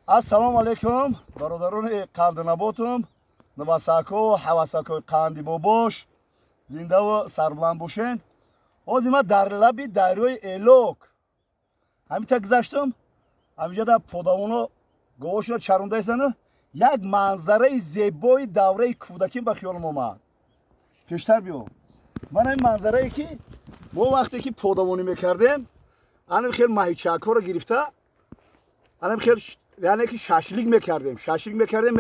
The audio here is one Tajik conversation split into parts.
Ассалому алайкум, бародарони қанднаботум, навасако, ҳавасакои қанди бобош, зиндаву сарбуланд бошен. Ҳозир ман дар лаби дарёи Элок ҳамита гузаштам, ҳаминҷода подавоно говошро чарондаистану як манзараи зебои давраи кӯдаким ба хиёлам омад. Пештар биё. Ман ҳамин манзарае ки мо вақте ки подавонӣ мекардем, анам хел маҳичакҳоро гирифта, анам хел яъне ки шашлик мекардем,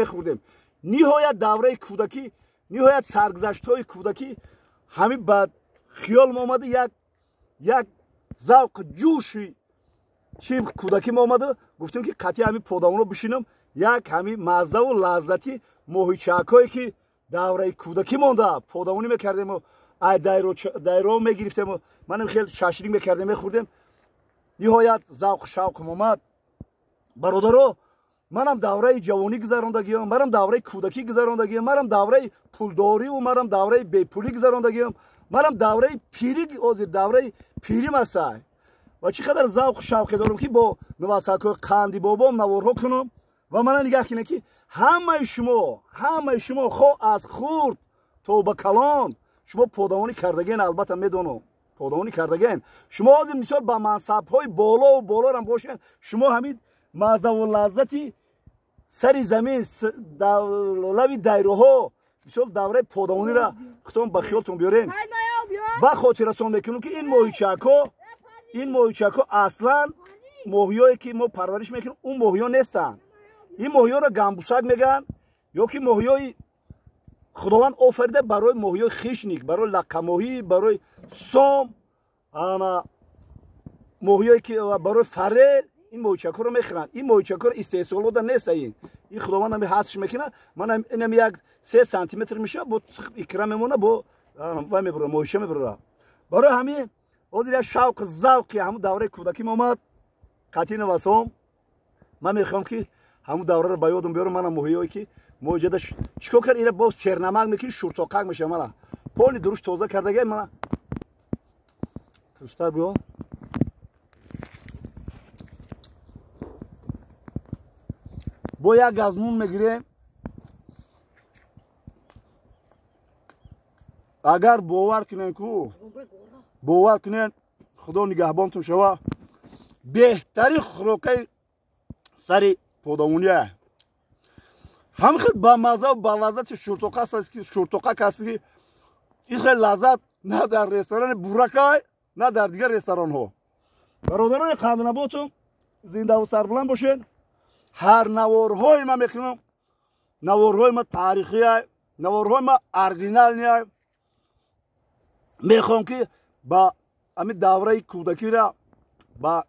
мехӯрдем. Ниҳоят давраи кӯдакӣ, ниҳоят саргузаштҳои кӯдакӣ ҳамин ба хиёлам омада, як завқ ҷӯши чи кӯдаким омада, гуфтем ки қатъи ҳамин подавоно бишинам, як ҳамин маззаву лаззати моҳичакҳое ки давраи кӯдакӣ монда, подавонӣ мекардему ай дайро мегирифтему манам хел шашлик мекардем, мехӯрдем. Ниҳоят завқу шавқам омад. Бародаро, манам давраи ҷавонӣ гузарондагиам, манам давраи кӯдакӣ гузарондагиам, манам давраи пулдориву манам давраи бепулӣ гузарондагиам, манам давраи пирӣ, ҳозир давраи пирим ҳастай. Ва чӣ қадар завқу шавқе дорам ки бо навасакҳои қанди бобом наворҳо кунам. Ва мана нигаҳ кунед ки ҳамаи шумо хо аз хурд то ба калон шумо подавонӣ кардаген, албатта медонам подавонӣ кардаген. Шумо ҳозир мисол ба мансабҳои болову болорам бошед, шумо ҳамин маззаву лаззати сари замин, лаби дайроҳо, мисол давраи подавониро худтон ба хиёлтон биёрен. Ба хотиррасон мекунем ки ин моҳичакҳо аслан моҳиёе ки мо парвариш мекунем, он моҳиё нестанд. Ин моҳиёро гамбусак мегӯянд, ё ки моҳиёи худованд офарида барои моҳиёи хишник, барои лаққамоҳӣ, барои сом, моҳиёе ки барои фарел, ин моҳичакҳоро мехӯранд. Ин моҳичакҳоро истеҳсолода нест, ин худованд ҳами ҳастш мекунад. Ман инам 1-3 сантиметр мешавад, бо икра мемона, бо вай мебурад, моҳича мебурад. Барои ҳамин ҳозир як шавқу завқи ҳамун давраи кӯдаким омад. Қатъи навасом ман мехоҳам ки ҳамун давраро ба ёдам биёрам. Манам моҳиёе ки мо иҷода чикор кард, ира бо сернамак мекунӣ, шуртоқак мешавад. Мана поли дуруш тоза кардага, мана туштар биё. Бо як газмун мегирем. Агар бовар кунен ку, бовар кунен, худо нигаҳбонтон шава, беҳтарин хӯрокаи сари подавония. Ҳамин хел ба маззаву ба лаззати шуртоқа аст ки ин хел лаззат на дар ресторани Буракай, на дар дигар ресторанҳо. Бародарони қанднаботум, зиндаву сарбуланд бошед. Ҳар наворҳои ман мекунам, наворҳои ман таърихия, наворҳои ман оригиналния. Мехоҳам ки ба ҳамин давраи кӯдакира ба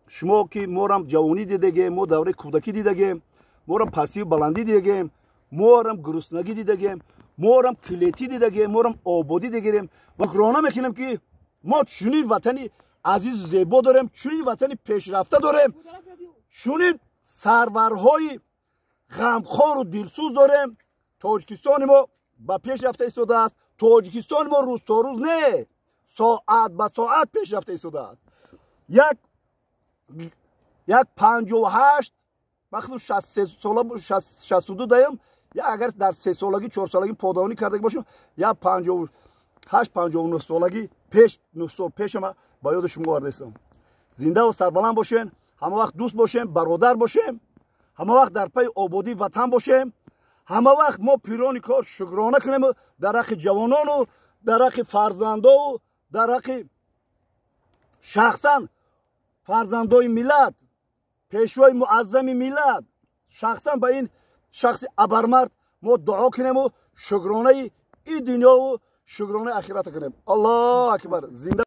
шумо ки морам ҷавонӣ дидагем, мо давраи кӯдакӣ дидагем, морам пастию баландӣ дидагем, морам гуруснагӣ дидагем, морам килетӣ дидагем, морам ободӣ дидагем. Ва шукрона мекунем ки мо чунин ватани азизу зебо дорем, чунин ватани пешрафта дорем, чунин сарварҳои ғамхору дилсӯз дорем. Тоҷикистони мо ба пеш рафта истодааст. Тоҷикистони мо рӯз то рӯз не, соат ба соат пеш рафта истодааст. Як 58 вақти 63 сола, 62 даям, я агар дар 3 солагӣ, 4 солагӣ подавонӣ карда бошам, я 58, 59 солагӣ пеш, 9 сол пешама ба ёди шумо овардаистам. Зиндаву сарбаланд бошен, ҳама вақт дӯст бошем, бародар бошем, ҳама вақт дар пайи ободии ватан бошем, ҳама вақт мо пирони кор шукрона кунем дар ҳаққи ҷавонону дар ҳаққи фарзандову дар ҳаққи шахсан фарзандои миллат, пешвои муаззами миллат, шахсан ба ин шахси абармард мо дуо кунему шукронаи и дунёву шукронаи ахирата кунем. Аллоҳу акбар. Зинда.